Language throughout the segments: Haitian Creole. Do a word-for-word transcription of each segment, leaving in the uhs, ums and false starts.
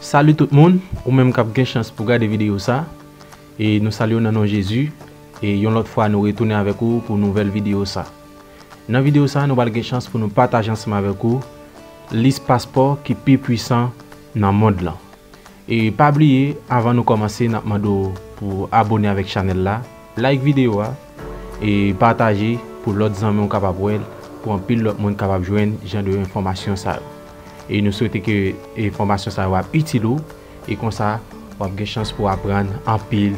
Salut tout moun, ou menm k ap gen chans pou gade videyo sa, e nou salye w nan non Jezi, e yon lòt fwa nou retounen avèk ou pou nouvèl videyo sa. Nan videyo sa, nou pral gen chans pou nou pataje ansanm avèk ou lis paspò ki pi pwisan nan mond lan. E pa bliye, avan nou kòmanse, n ap mande w pou abone avèk chanèl la, like videyo a, e pataje pou lòt zanmi w kapab wè l, pou anpil lòt moun kapab jwenn jan de enfòmasyon sa yo. E nou swete ke enfòmasyon sa yo ap itil ou, e konsa w ap gen chans pou aprann anpil.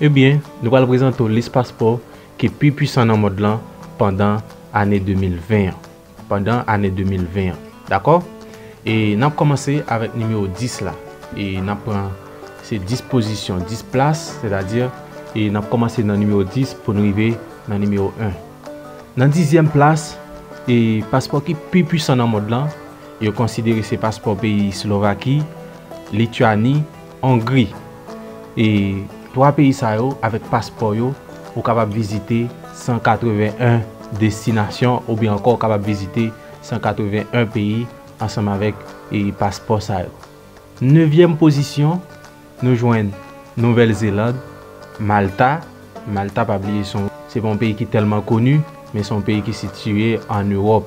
Ebyen, nou pral prezante w lis paspò ki pi pwisan nan mond lan pandan ane de mil ven an. Pandan ane de mil ven an. Dakò? E n ap kòmanse avèk nimewo dis la. E n ap pran se dis pozisyon, dis plas, sètadi, e n ap kòmanse nan nimewo dis pou n rive nan nimewo en. Nan dizyèm plas, e paspò ki pi pwisan nan mond lan, yo konsidere se paspò peyi Slovaki, Lityani, Ongri. E twa peyi sa yo, avèk paspò yo, ou kapab vizite san katreven en destinasyon, oubyen ankò ou kapab vizite san katreven en peyi ansanm avèk, e, paspò sa yo. Nevyèm pozisyon, nou jwenn Nouvèl Zeland, Malta. Malta, pa bliye, se yon, se pa yon peyi ki tèlman koni, men se yon peyi ki sitiye ann Ewòp.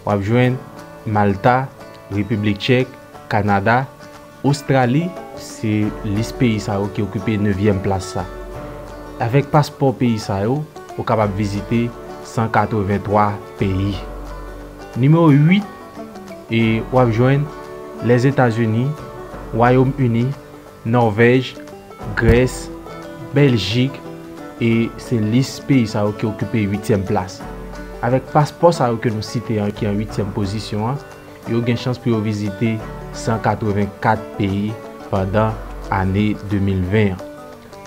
W ap jwenn Malta, Repiblik Tchèk, Kanada, Ostrali, se lis peyi sa yo ki okipe nevyèm plas sa. Avèk paspò peyi sa yo, ou kapab vizite san katreven twa peyi. Nimewo uit, e w ap jwenn Lèzetazini, Wayòm Ini, Nòvèj, Grès, Bèljik, e se lis peyi sa yo ki okipe uityèm plas. Avèk paspò sa yo ke nou site an, ki an uityèm pozisyon an, yo gen chans pou yo vizite san katreven kat peyi pandan ane de mil ven an.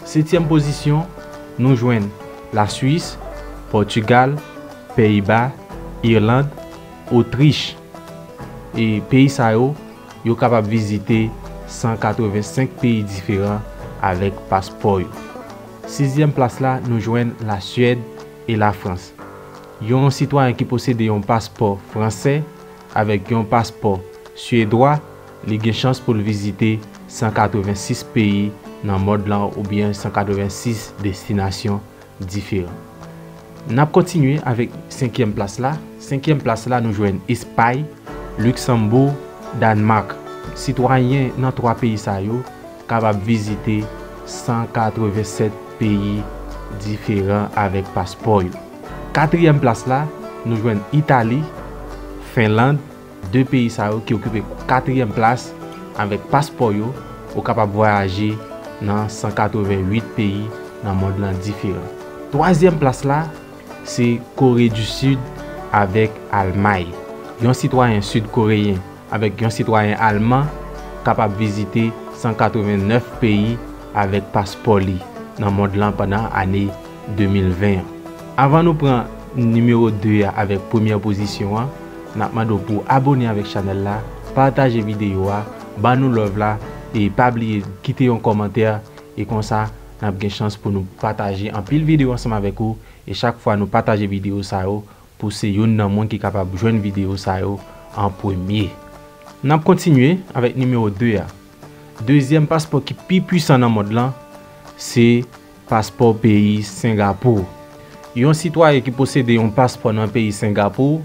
Setyèm pozisyon, nou jwenn Laswis, Pòtigal, Peyiba, Irland, Otrich. E peyi sa yo, yo kapab vizite san katreven senk peyi diferan avèk paspò yo. Sizyèm plas la, nou jwenn Lasyèd e Lafrans. Yon sitwayen ki posede yon paspò fransè avèk yon paspò syedwa, li gen chans pou l vizite san katreven sis peyi nan mond lan oubyen san katreven sis destinasyon diferan. N ap kontinye avèk senkyèm plas la. Senkyèm plas la, nou jwenn Espay, Liksanboug, Dànmak. Sitwayen nan twa peyi sa yo kapab vizite san katreven sèt peyi diferan avèk paspò yo. Katriyèm plas la, nou jwenn Itali, Fenland, de peyi sa yo ki okipe katriyèm plas avèk paspò yo, ou kapab vwayaje nan san katreven uit peyi nan mond lan diferan. Twazyèm plas la, se Kore di Sid avèk Almay. Yon sitwayen sid koreyen avèk yon sitwayen alman kapab vizite san katreven nèf peyi avèk paspò li nan mond lan pandan ane de mil ven an. Avan nou pran nimewo de a avèk premyè pozisyon an, n ap mande w pou abone avèk chanèl la, pataje videyo a, ban nou love la, e pa bliye kite yon kòmantè, e konsa n ap gen chans pou nou pataje anpil videyo ansanm avèk ou, e chak fwa nou pataje videyo sa yo, pou se youn nan moun ki kapab jwenn videyo sa yo an premye. N ap kontinye avèk nimewo de a. Dezyèm paspò ki pi pwisan nan mond lan, se paspò peyi Sengapou. Yon sitwayen ki posede yon paspò nan peyi Sengapou,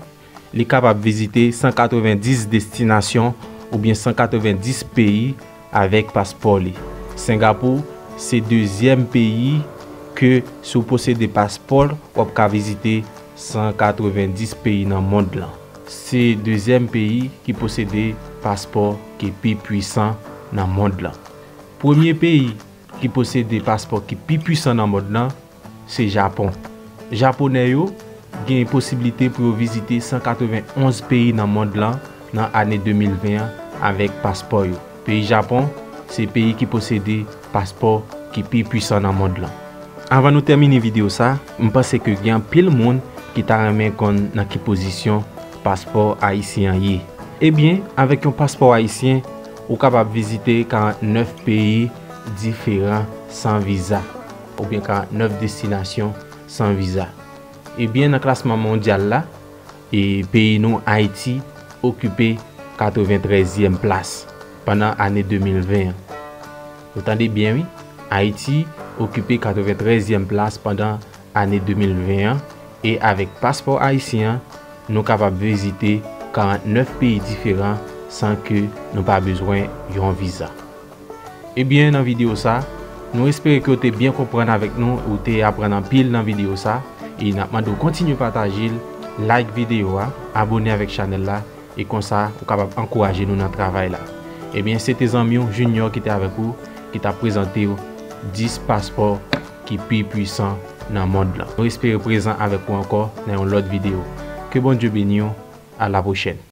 li kapab vizite san katreven dis destinasyon oubyen san katreven dis peyi avèk paspò li. Sengapou se dezyèm peyi ke, si w posede paspò l, w ap ka vizite san katreven dis peyi nan mond lan. Se dezyèm peyi ki posede paspò ki pi pwisan nan mond lan. Premye peyi ki posede paspò ki pi pwisan nan mond lan, se Japon. Japonè yo gen posiblite pou yo vizite san katreven onz peyi nan mond lan nan ane de mil ven an avèk paspò yo. Peyi Japon se peyi ki posede paspò ki pi pwisan nan mond lan. Avan nou tèmine videyo sa, m panse ke gen anpil moun ki ta renmen konn nan ki pozisyon paspò ayisyen an ye. Ebyen, avèk yon paspò ayisyen, ou kapab vizite karant nèf peyi diferan san viza, oubyen karant nèf destinasyon san viza. Ebyen, nan klasman mondyal la, e peyi nou, Ayiti, okipe katreven trèzyèm plas. pandan ane de mil ven an. Ou tande byen, wi. Ayiti okipe katreventrèzyèm plas pandan ane de mil ven an, e avèk paspò ayisyen an, nou kapab vizite karantnèf peyi diferan san ke nou pa bezwen yon viza. Ebyen, nan videyo sa, nou espere ke w te byen konprann avèk nou, ou te aprann anpil nan videyo sa, e n ap mande w kontinye pataje l, like videyo a, abone avèk chanèl la, e konsa ou kapab ankouraje nou nan travay la. Ebyen, se te zanmi w Junior ki te avèk ou, ki t ap prezante w dis paspò ki pi pwisan nan mond lan. Nou espere prezan avèk ou ankò nan yon lòt videyo. Ke Bondye beni w. A la pwochèn.